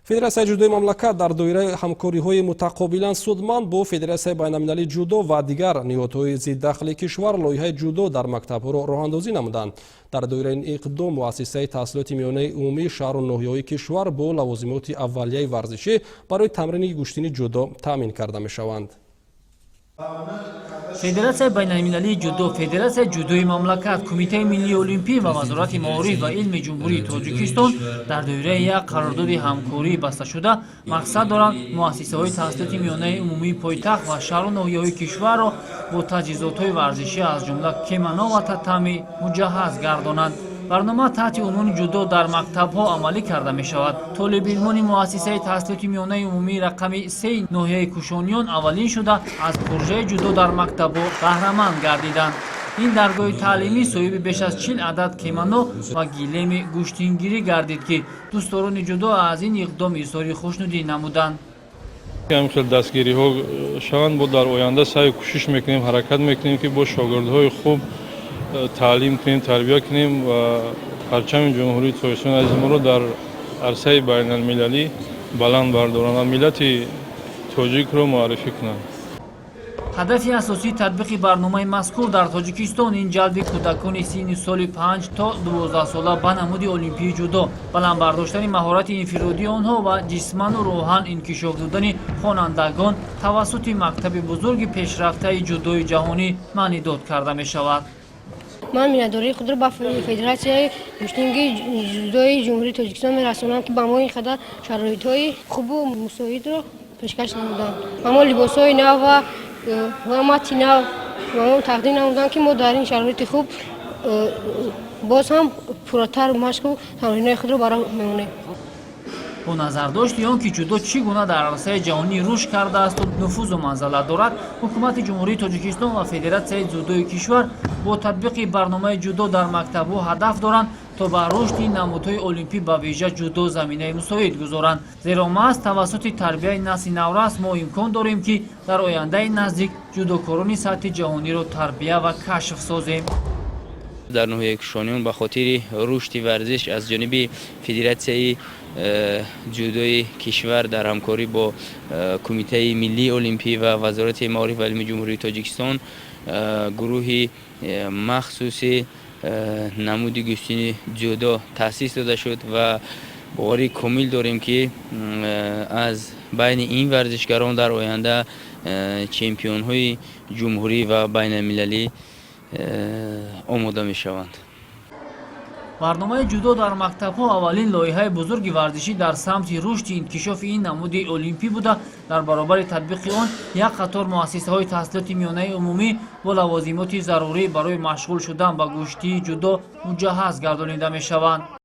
Федератсияи ҷудои мамлакат дар доираи ҳамкориҳои мутақобилан судманд бо Федератсияи байналмилалии ҷудо ва дигар ниҳодҳои зидахли кишвар лоиҳаи ҷудо дар мактабҳоро роҳандозӣ намуданд. Дар доираи ин иқдом муассисаи таҳсилоти миёнаи умумии шаҳру ноҳияҳои кишвар бо лавозимоти аввалияи варзишӣ барои тамрини гӯштини ҷудо таъмин карда мешаванд. Федератсияи байналмилалии ҷудо, Федератсияи ҷудои мамлакат, Кумитаи миллии олимпӣ ва Вазорати маориф ва илми Ҷумҳурии Тоҷикистон дар доираи як қарордоди ҳамкорӣ басташуда мақсад доранд муассисаҳои таҳсилоти миёнаи умумии пойтахт ва шаҳру ноҳияҳои кишварро бо таҷҳизотҳои варзишӣ, аз ҷумла кимоно ва татами, муҷаҳҳаз гардонанд. Барнома таҳти унвони «Ҷудо дар мактабҳо» амалӣ карда мешавад. Толибилмони муассисаи таҳсилоти миёнаи умумии рақами 3 ноҳияи Кушониён аввалин шуда аз пуржаи «Ҷудо дар мактабҳо» баҳраманд гардиданд. Ин даргоҳи таълимӣ соҳиби беш аз 40 адад кимоно ва гилеми гӯштингирӣ гардид, ки дӯстдорони ҷудо аз ин иқдом изҳори хушнудӣ намуданд. Ҳамин хел дастгириҳо шаванд, бо дар оянда саъю кӯшиш мекунем, ҳаракат мекунем, ки бо шогирдҳои хуб таълим кунем, тарбия кунем ва парчами Ҷумҳурии Тоҷикистони азизмонро дар арсаи байналмилалӣ баланд бардоранд ва миллати тоҷикро муаррифӣ кунанд. Ҳадафи асосии татбиқи барномаи мазкур дар Тоҷикистон ин ҷалби кӯдакони синни соли 5 то 12сола ба намуди олимпии ҷудо, баланд бардоштани маҳорати инфиродии онҳо ва ҷисману рӯҳан инкишоф додани хонандагон тавассути мактаби бузурги пешрафтаи ҷудои ҷаҳонӣ маънидод карда мешавад. Ман миннатдории худро ба Федератсияи гӯштингии ҷудои Ҷумҳурии Тоҷикистон мерасонам, ки ба мо ин қадар шароитҳои хубу мусоидро пешкаш намуданд. Ба мо либосҳои нав ва мати нав ба мо тақдим намуданд, ки мо дар ин шароити хуб боз ҳам пурратар машқу тамринҳои худро ба роҳ мемонем. Бо назардошти он ки ҷудо чӣ гуна дар арсаи ҷаҳонӣ рушд кардаасту нуфузу манзалат дорад, Ҳукумати Ҷумҳурии Тоҷикистон ва Федератсияи ҷудои кишвар бо татбиқи барномаи «Ҷудо дар мактабҳо» ҳадаф доранд, то ба рушди намудҳои олимпӣ, ба вижа ҷудо, заминаи мусоид гузоранд. Зеро маҳз тавассути тарбияи насли наврас мо имкон дорем, ки дар ояндаи наздик ҷудокорони сатҳи ҷаҳониро тарбия ва кашф созем. Дар ноҳияи Кушониён ба хотири рушди варзиш аз ҷониби Федератсияи ҷудои кишвар дар ҳамкорӣ бо Кумитаи миллии олимпӣ ва Вазорати маориф ва илми Ҷумҳурии Тоҷикистон гурӯҳи махсуси намуди гӯштини ҷудо таъсис дода шуд ва боварии комил дорем, ки аз байни ин варзишгарон дар оянда чемпионҳои ҷумҳурӣ ва байналмилалӣ омода мешаванд. Барномаи «Ҷудо дар мактабҳо» аввалин лоиҳаи бузурги варзишӣ дар самти рушди инкишофи ин намуди олимпӣ буда, дар баробари татбиқи он як қатор муассисаҳои таҳсилоти миёнаи умумӣ бо лавозимоти зарурӣ барои машғул шудан ба гӯштии ҷудо муҷаҳҳаз гардонида мешаванд.